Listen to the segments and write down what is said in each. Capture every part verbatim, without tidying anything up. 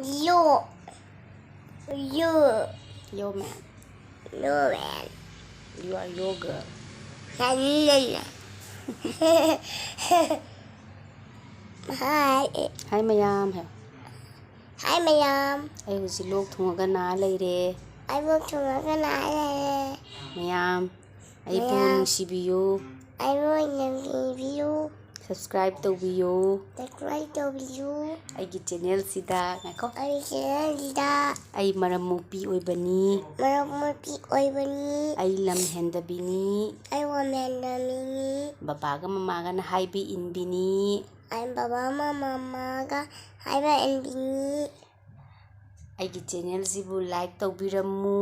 Yo. Yo. Yo man. Yo man. You are yo girl. Hi. Hi ꯃꯌꯥꯝ ꯍꯥꯏꯌꯣ꯫ Hi ꯃꯌꯥꯝ꯫ ꯑꯩ ꯍꯧꯖꯤꯛ ꯂꯣꯛ ꯊꯨꯡꯉꯒ ꯅꯥ ꯂꯩꯔꯦ꯫ ꯑꯩ ꯂꯣꯛ ꯊꯨꯡꯉꯒ ꯅꯥ ꯂꯩꯔꯦ꯫ ꯃꯌꯥꯝ ꯑꯩꯕꯨ ꯃꯌꯥꯝ꯫ ꯅꯨꯡꯁꯤꯕꯤꯌꯨ꯫ ꯑꯩꯕꯨ ꯅꯨꯡꯁꯤꯕꯤꯌꯨ꯫ Subscribe ꯇꯧꯕꯤꯌꯨ꯫ Subscribe ꯇꯧꯕꯤꯌꯨ꯫ ꯑꯩꯒꯤ channelꯁꯤꯗ, ꯉꯥꯏꯈꯣ꯫ ꯑꯩꯒꯤ channelꯁꯤꯗ꯫ ꯑꯩ ꯃꯔꯝ ꯃꯣꯛꯄꯤ ꯑꯣꯏꯕꯅꯤ꯫ ꯃꯔꯝ ꯃꯣꯛꯄꯤ ꯑꯣꯏꯕꯅꯤ꯫ ꯑꯩ ꯂꯝ ꯍꯦꯟꯗꯕꯤꯅꯤ꯫ ꯑꯩ ꯂꯝ ꯍꯦꯟꯗꯕꯤꯅꯤ꯫ ꯕꯕꯥꯒ ꯃꯃꯥꯒꯅ ꯍꯥꯏꯕ ꯏꯟꯕꯤꯅꯤ꯫ ꯑꯩ ꯕꯕꯥ ꯃꯃꯥꯒ ꯍꯥꯏꯕ ꯏꯟꯕꯤꯅꯤ꯫ ꯑꯩꯒꯤ channelꯁꯤꯕꯨ like ꯇꯧꯕꯤꯔꯝꯃꯨ꯫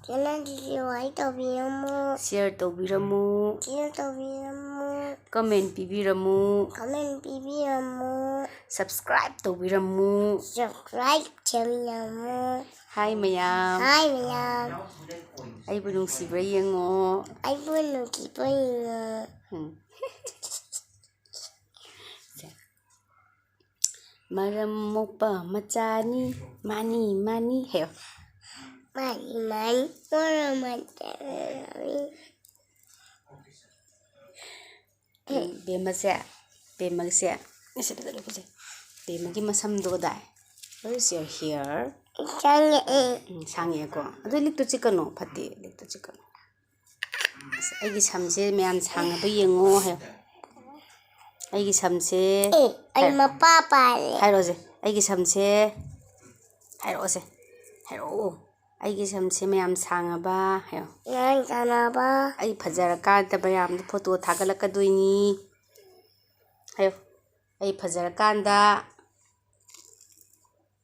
Channelꯁꯤꯁꯨ like ꯇꯧꯕꯤꯔꯝꯃꯨ꯫ Share ꯇꯧꯕꯤꯔꯝꯃꯨ꯫ Share ꯇꯧꯕꯤꯔꯝꯃꯨ꯫ Comment ꯄꯤꯕꯤꯔꯝꯃꯨ꯫ Comment ꯄꯤꯕꯤꯔꯝꯃꯨ꯫ Subscribe ꯇꯧꯕꯤꯔꯝꯃꯨ꯫ Subscribe ꯇꯧꯕꯤꯔꯝꯃꯨ꯫ Hi ꯃꯌꯥꯝ꯫ Hi ꯃꯌꯥꯝ꯫ ꯑꯩꯕꯨ ꯅꯨꯡꯁꯤꯕ꯭ꯔꯥ ꯌꯦꯡꯉꯣ꯫ ꯑꯩꯕꯨ ꯅꯨꯡꯁꯤꯕ꯭ꯔꯥ ꯌꯦꯡꯉꯣ꯫ ꯎꯝ꯫ ꯃꯔꯝ ꯃꯣꯛꯄ ꯃꯆꯥꯅꯤ, ꯃꯥꯅꯤ, ꯃꯥꯅꯤ ꯍꯥꯏꯌꯣ꯫ ꯃꯥꯅꯤ, ꯃꯥꯅꯤ, ꯃꯔꯝ ꯃꯣꯛꯄ ꯃꯆꯥꯅꯤ꯫ ꯕꯦꯝꯃꯁꯦ, ꯕꯦꯝꯃꯁꯦ, ꯑꯁꯤ ꯐꯖꯅ ꯎꯠꯁꯦ꯫ ꯕꯦꯝꯃꯒꯤ ꯃꯁꯝꯗꯣ ꯗꯥꯏ꯫ Where is your hair? ꯁꯥꯡꯉꯛꯑꯦ꯫ ꯎꯝ, ꯁꯥꯡꯉꯛꯑꯦꯀꯣ꯫ ꯑꯗꯨ ꯂꯤꯛꯇꯨ ꯆꯤꯛꯀꯅꯣ, ꯐꯠꯇꯦ, ꯂꯤꯛꯇꯨ ꯆꯤꯛꯀꯅꯣ꯫ ꯑꯁ, ꯑꯩꯒꯤ ꯁꯝꯁꯦ ꯃꯌꯥꯝ ꯁꯥꯡꯉꯕ ꯌꯦꯡꯉꯣ ꯍꯥꯏꯌꯣ꯫ ꯑꯩꯒꯤ ꯁꯝꯁꯦ ꯑꯦ, ꯑꯩ ꯍꯥꯏꯔꯣ꯫ ꯃꯄꯥ ꯄꯥꯜꯂꯦ꯫ ꯍꯥꯏꯔꯛꯑꯣꯁꯦ꯫ ꯑꯩꯒꯤ ꯁꯝꯁꯦ ꯍꯥꯏꯔꯛꯑꯣꯁꯦ꯫ ꯍꯥꯏꯔꯛꯑꯣ꯫ ꯑꯩꯒꯤ ꯁꯝꯁꯦ ꯃꯌꯥꯝ ꯁꯥꯡꯉꯕ ꯍꯥꯏꯌꯣ꯫ ꯃꯌꯥꯝ ꯁꯥꯡꯉꯕ꯫ ꯑꯩ ꯐꯖꯔꯀꯥꯟꯗ ꯃꯌꯥꯝꯗ photo ꯊꯥꯒꯠꯂꯛꯀꯗꯣꯏꯅꯤ ꯍꯥꯏꯌꯣ꯫ ꯑꯩ ꯐꯖꯔꯀꯥꯟꯗ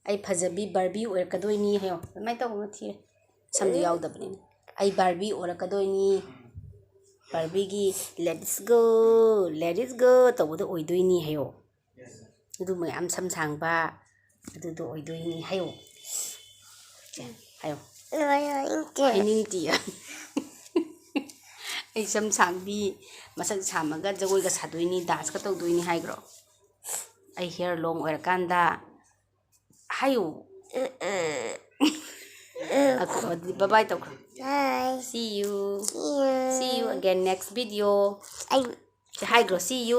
ꯑꯩ ꯐꯖꯕꯤ Barbie ꯑꯣꯏꯔꯛꯀꯗꯣꯏꯅꯤ ꯍꯥꯏꯌꯣ꯫ ꯑꯗꯨꯃꯥꯏꯅ ꯇꯧꯕ ꯑꯃ ꯊꯤꯔꯦ꯫ ꯁꯝꯗꯣ ꯌꯥꯎꯗꯕꯅꯤꯅ꯫ ꯑꯩ Barbie ꯑꯣꯏꯔꯛꯀꯗꯣꯏꯅꯤ꯫ Barbieꯒꯤ "Let's go, let's go" ꯇꯧꯕꯗꯣ ꯑꯣꯏꯗꯣꯏꯅꯤ ꯍꯥꯏꯌꯣ꯫ ꯑꯗꯨ ꯃꯌꯥꯝ ꯁꯝ ꯁꯥꯡꯕ ꯑꯗꯨꯗꯣ ꯑꯣꯏꯗꯣꯏꯅꯤ ꯍꯥꯏꯌꯣ꯫ ꯍꯥꯏꯌꯣ꯫ ꯍꯥꯏꯅꯤꯡꯗꯦ꯫ ꯍꯥꯏꯅꯤꯡꯗꯤꯌꯦ꯫ ꯑꯩ ꯁꯝ ꯁꯥꯡꯕꯤ, ꯃꯁꯛ ꯁꯥꯝꯃꯒ ꯖꯒꯣꯏꯒ ꯁꯥꯗꯣꯏꯅꯤ, danceꯀ ꯇꯧꯗꯣꯏꯅꯤ ꯍꯥꯏꯈ꯭ꯔꯣ꯫ ꯑꯩ hair long ꯑꯣꯏꯔꯀꯥꯟꯗ ꯍꯥꯏꯌꯨ꯫ ꯑꯀꯣ, ꯑꯗꯨꯗꯤ bye bye ꯇꯧꯈ꯭ꯔꯣ꯫ Bye. See you. Yeah. See you again next video. ꯑꯩ ꯍꯥꯏꯈ꯭ꯔꯣ, see you